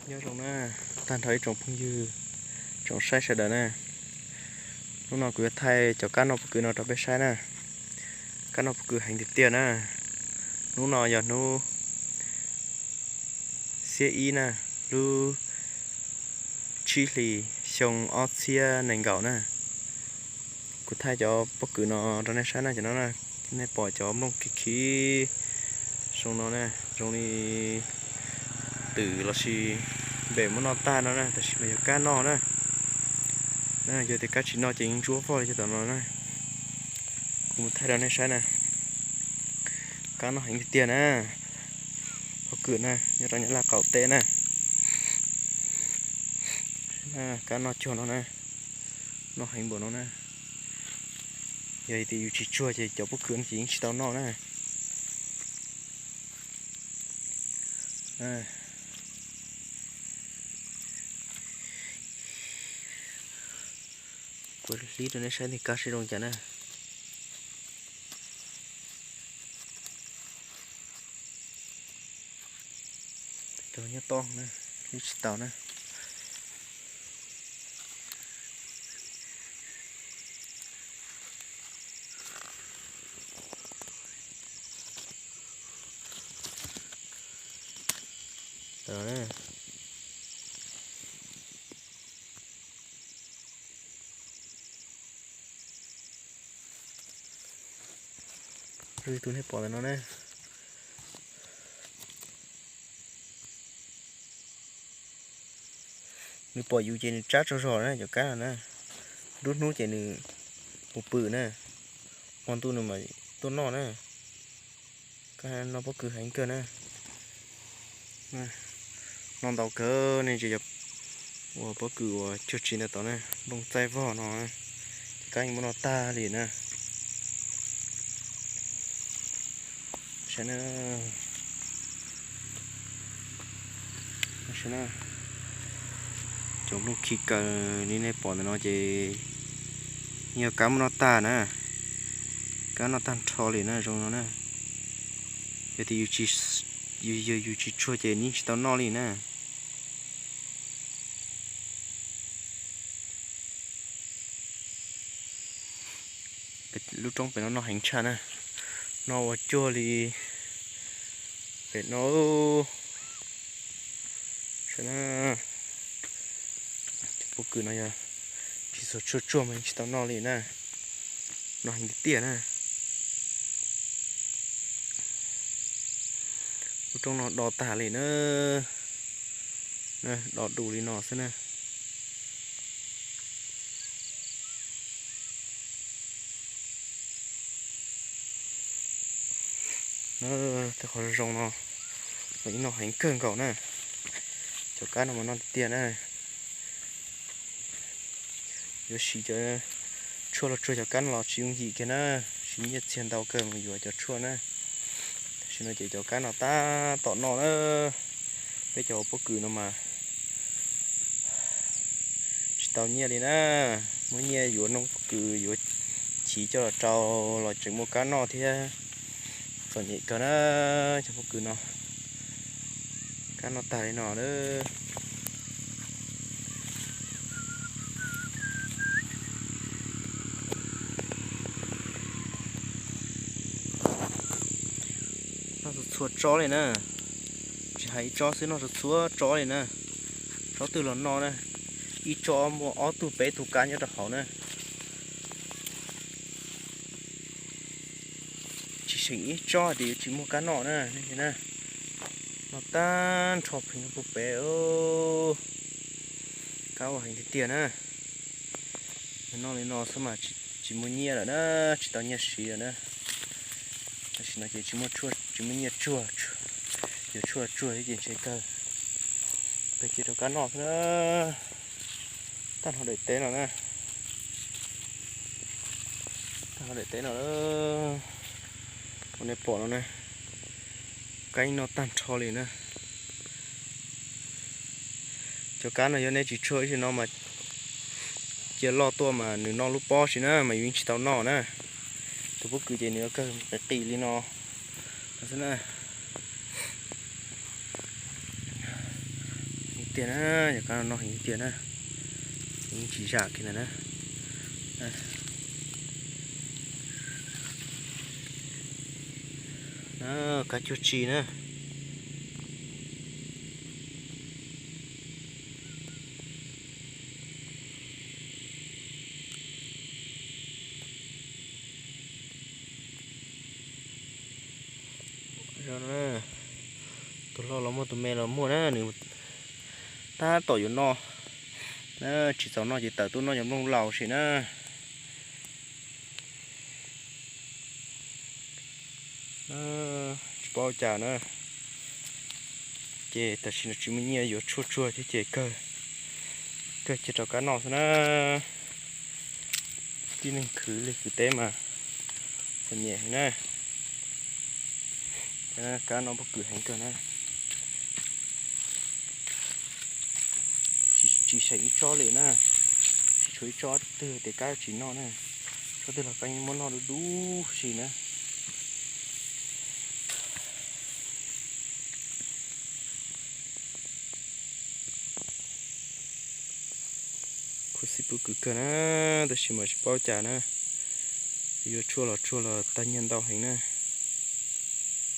Nyob zoo na, tag nrho ib tsoom phooj ywg, tsoom saib sawv daws na. Hnub no kuv yuav thaij cov kab noj pob kws no rau peb saib na. Kab noj pob kws heev tiag tiag na. Hnub no yog hnub xiab ib na, lub tsib hlis xyoo ob txhiab nees nkaum na. Kuv thaij cov pob kws no rau nej saib na, cov no na, nej pom cov nplooj khi khi zoo no na, zoo li twm lossis npem muab noj tag no na, tab sis mas yog kab noj na. Yog tias kab tsis noj ces yeej ntsuab vog li cov tom no na. Kuv mus thaij rau nej saib na. Kab noj heev tiag tiag na. Pob kws na, nyob rau Nyab Laj qaum teb na. Kab noj cuag no na, noj heev npaum no na. Yog tias yus tsis tsuag ces cov pob kws no ces yeej tsis tau noj na. Kuv hlib rau nej saib tias kab sib zoo cas na. Rau nyob toj na, hlib tsis tau na. Zoo li tus nej pom ntawm no na. Nws pom yus ces nws tsab tsaug zog na cov kab no na. Nruab hnub ces nws mus pw na, hmo ntuj nws mam tuaj noj na. Kab no pob kws heev kawg na. Noj ntau kawg ne, tsis yog ua pob kws uas cuag tsis ntawd tod na, nplooj txaij vog no, ces kab yeej muab noj tag li na. Saib na, cov nplooj khi kaws li nej pom ntawm no ces yog kab muab noj tag na, kab noj tag nrho li na zoo no na. Yog tias yus tsis tsuag ces yeej tsis tau noj li na. Lub roob pem no noj heev tshaj na, noj ua cuag li pem no. Cov pob kws no yog tsis txog tsuag tsuag mas yeej tsis tau noj li na, noj heev tiag tiag na. Lub roob no do tag li na, do dus li no xwb na. Tej qhov zoo no mas ib noj heev kawg nkaus na. Cov kab no mas noj tiag tiag na. Yuav siv cov tshuaj los tsuag cov kab no los tsis yooj yim kiag na, siv nyiaj txiag ntau kawg mus yuav cov tshuaj na. Tam sim no ces cov kab no tab tom noj na, peb cov pob kws no mas tsis tau nyiaj li na, muab nyiaj yuav noob pob kws yuav chiv coj los rau los tseem muaj kab noj thiab, txom nyem kawg na cov pob kws no. Kab noj tag li no na. Noj txhua txhua tsob li na, tsis hais ib tsob xwb, noj txhua txhua tsob li na. Tsob twg los noj na, ib tsob muaj ob tug peb tug kab nyob rau hauv na. Tsis seem ib tsob tias yuav tsis muaj kab noj na, nej na. Noj tag nrho pheej puag pem, kab ua heev tiag tiag na. Noj li no xwb mas tsis muaj nyiaj lawm na, tsis tau nyiaj siv lawm na. Tam sim no ces tsis muaj, tsis muaj nyiaj tsuag, yuav tshuaj tsuag thiab ces ntshe kawg. Peb cia rau kab noj xwb na. Tag nrho daim teb no na, tag nrho daim teb no, ua nej pom no na, kab yeej noj tag nrho li na. Cov kab no yog nej tsis tshuaj ib zaug no mas cia loj tuaj mas nws noj lub pob si na mas yus yeej tsis tau noj na. Tus pob kws ces nws yuav kawg qis qis li no xwb na. Tiag na, yog kab no noj heev tiag na, yeej tsis zam kiag ntawd na. Kab cuag tsi na. Tus hlob los muaj, tus me los muaj na, nws tab tom yuav noj na, tsis txaus noj ces tawm tuaj noj cov nplooj laus sim na. Tsis paub cas na, ces tam sim no tsis muaj nyiaj yuav tshuaj tsuag thiab ces kawg, kawg cia rau kab noj xwb na. Tib neeg khwv liaj khwv teb mas txom nyem heev na. Kab no pob kws heev kawg na. Tsis seem ib tsob li na, tsis tshuav ib tsob twg tias kab tsis noj na. Tsob twg los kab yeej muab noj dub dub si na. Khuv xim pob kws kawg na, tab sis mas tsis paub cas na, yuav tshuaj los tshuaj los tag nyiaj ntau heev na.